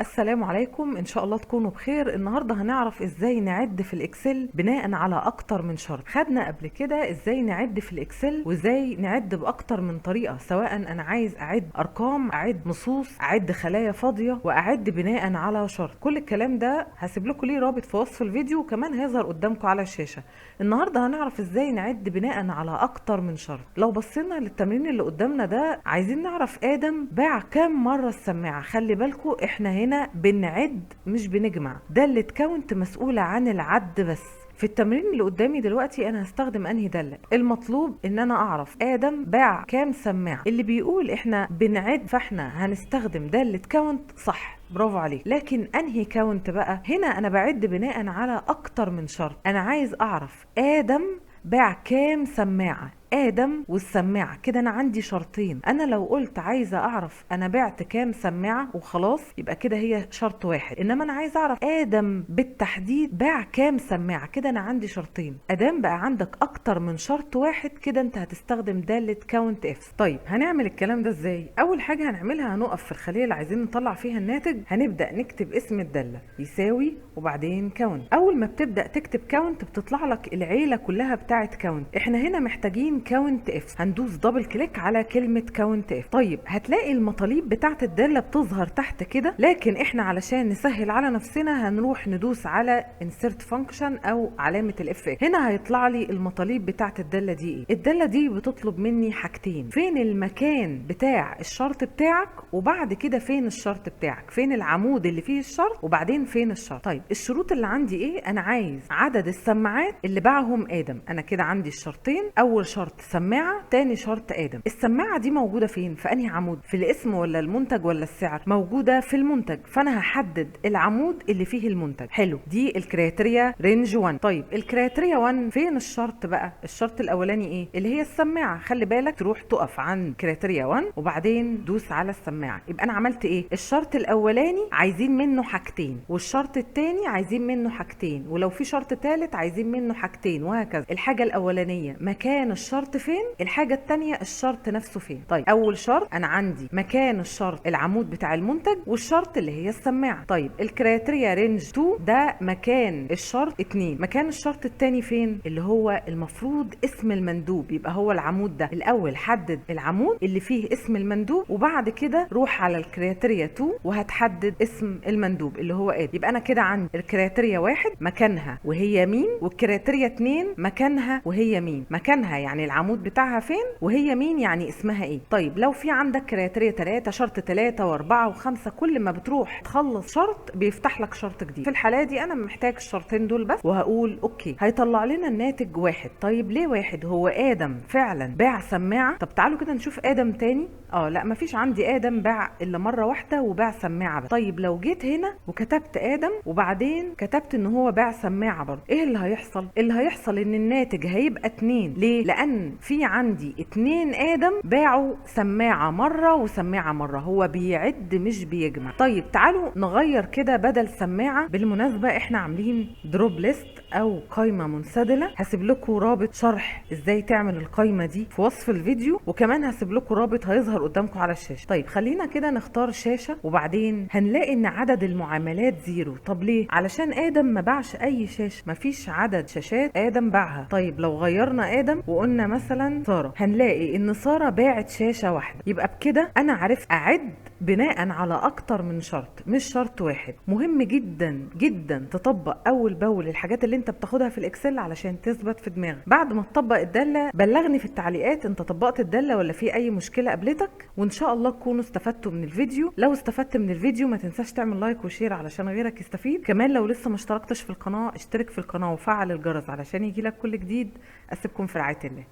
السلام عليكم، ان شاء الله تكونوا بخير. النهارده هنعرف ازاي نعد في ال Excel بناء على اكتر من شرط. خدنا قبل كده ازاي نعد في ال Excel وازاي نعد باكتر من طريقه، سواء انا عايز اعد ارقام، اعد نصوص، اعد خلايا فاضية، واعد بناء على شرط. كل الكلام ده هسيب لكم ليه رابط في وصف الفيديو، وكمان هيظهر قدامكم على الشاشة. النهارده هنعرف ازاي نعد بناء على اكتر من شرط. لو بصينا للتمرين اللي قدامنا ده، عايزين نعرف ادم باع كام مرة السماعة. خلي بالكم احنا هنا بنعد مش بنجمع، دالة count مسؤولة عن العد بس. في التمرين اللي قدامي دلوقتي انا هستخدم انهي دالة؟ المطلوب ان انا اعرف ادم باع كام سماعة. اللي بيقول احنا بنعد فاحنا هنستخدم دالة count، صح، برافو عليك. لكن انهي count بقى؟ هنا انا بعد بناء على اكتر من شرط. انا عايز اعرف ادم باع كام سماعة، آدم والسماعة، كده أنا عندي شرطين. أنا لو قلت عايزة أعرف أنا بعت كام سماعة وخلاص، يبقى كده هي شرط واحد. إنما أنا عايزة أعرف آدم بالتحديد باع كام سماعة، كده أنا عندي شرطين. آدم بقى عندك أكتر من شرط واحد، كده أنت هتستخدم دالة count ifs. طيب هنعمل الكلام ده إزاي؟ أول حاجة هنعملها هنقف في الخلية اللي عايزين نطلع فيها الناتج، هنبدأ نكتب اسم الدالة يساوي وبعدين count. أول ما بتبدأ تكتب count بتطلع لك العيلة كلها بتاعة count. إحنا هنا محتاجين count ifs، هندوس double click على كلمة count if. طيب هتلاقي المطالب بتاعه الدالة بتظهر تحت كده، لكن احنا علشان نسهل على نفسنا هنروح ندوس على insert function او علامة ال F. هنا هيطلع لي المطالب بتاعه الدالة دي. ايه الدالة دي؟ بتطلب مني حاجتين: فين المكان بتاع الشرط بتاعك، وبعد كده فين الشرط بتاعك، فين العمود اللي فيه الشرط، وبعدين فين الشرط. طيب الشروط اللي عندي ايه؟ انا عايز عدد السماعات اللي باعهم ادم. انا كده عندي الشرطين، اول شرط سماعه، تاني شرط ادم. السماعة دي موجودة فين؟ في انهي عمود؟ في الاسم ولا المنتج ولا السعر؟ موجودة في المنتج، فانا هحدد العمود اللي فيه المنتج. حلو، دي ال criteria range 1. طيب ال criteria 1 فين الشرط بقى؟ الشرط الاولاني ايه؟ اللي هي السماعة. خلي بالك تروح تقف عند criteria 1 وبعدين دوس على السماعة. يبقى انا عملت ايه؟ الشرط الاولاني عايزين منه حاجتين، والشرط الثاني عايزين منه حاجتين، ولو في شرط ثالث عايزين منه حاجتين، وهكذا. الحاجة الاولانية مكان الشرط فين، الحاجة التانية الشرط نفسه فين. طيب اول شرط انا عندي مكان الشرط العمود بتاع المنتج، والشرط اللي هي السماعة. طيب ال criteria range 2 ده مكان الشرط 2، مكان الشرط التاني فين؟ اللي هو المفروض اسم المندوب، يبقى هو العمود ده. الاول حدد العمود اللي فيه اسم المندوب، وبعد كده روح على ال criteria 2 وهتحدد اسم المندوب اللي هو ادم. يبقى انا كده عندي ال criteria 1 مكانها وهي مين، وال criteria 2 مكانها وهي مين. مكانها يعني العمود بتاعها فين، وهي مين يعني اسمها ايه. طيب لو في عندك criteria 3، شرط 3 و4 و5، كل ما بتروح تخلص شرط بيفتح لك شرط جديد. في الحالة دي انا محتاج الشرطين دول بس، وهقول okay. هيطلع لنا الناتج 1. طيب ليه 1؟ هو ادم فعلا باع سماعه؟ طب تعالوا كده نشوف ادم تاني. لا مفيش عندي ادم باع الا مرة واحدة وباع سماعه بس. طيب لو جيت هنا وكتبت ادم وبعدين كتبت ان هو باع سماعه برضه، ايه اللي هيحصل؟ اللي هيحصل ان الناتج هيبقى 2. ليه؟ لان في عندي 2 ادم باعوا سماعه مرة وسماعه مرة، هو بيعد مش بيجمع. طيب تعالوا نغير كده بدل سماعه، بالمناسبة احنا عاملين drop list او قائمة منسدله، هسيب لكم رابط شرح ازاي تعمل القائمة دي في وصف الفيديو، وكمان هسيب لكم رابط هيظهر قدامكم على الشاشة. طيب خلينا كده نختار شاشة، وبعدين هنلاقي ان عدد المعاملات 0. طب ليه؟ علشان ادم ما باعش اي شاشة، مفيش عدد شاشات ادم باعها. طيب لو غيرنا ادم وقلنا مثلا ساره، هنلاقي ان ساره باعت شاشة واحدة. يبقى بكده انا عرفت اعد بناء على اكتر من شرط مش شرط واحد. مهم جدا جدا تطبق اول باول الحاجات اللي انت بتاخدها في ال Excel علشان تثبت في دماغك. بعد ما تطبق الدالة بلغني في التعليقات انت طبقت الدالة ولا في اي مشكلة قابلتك، وان شاء الله تكونوا استفدتوا من الفيديو. لو استفدت من الفيديو ما تنساش تعمل like و share علشان غيرك يستفيد. كمان لو لسه ما اشتركتش في القناة اشترك في القناة وفعل الجرس علشان يجيلك كل جديد. اسيبكم في رعاية الله.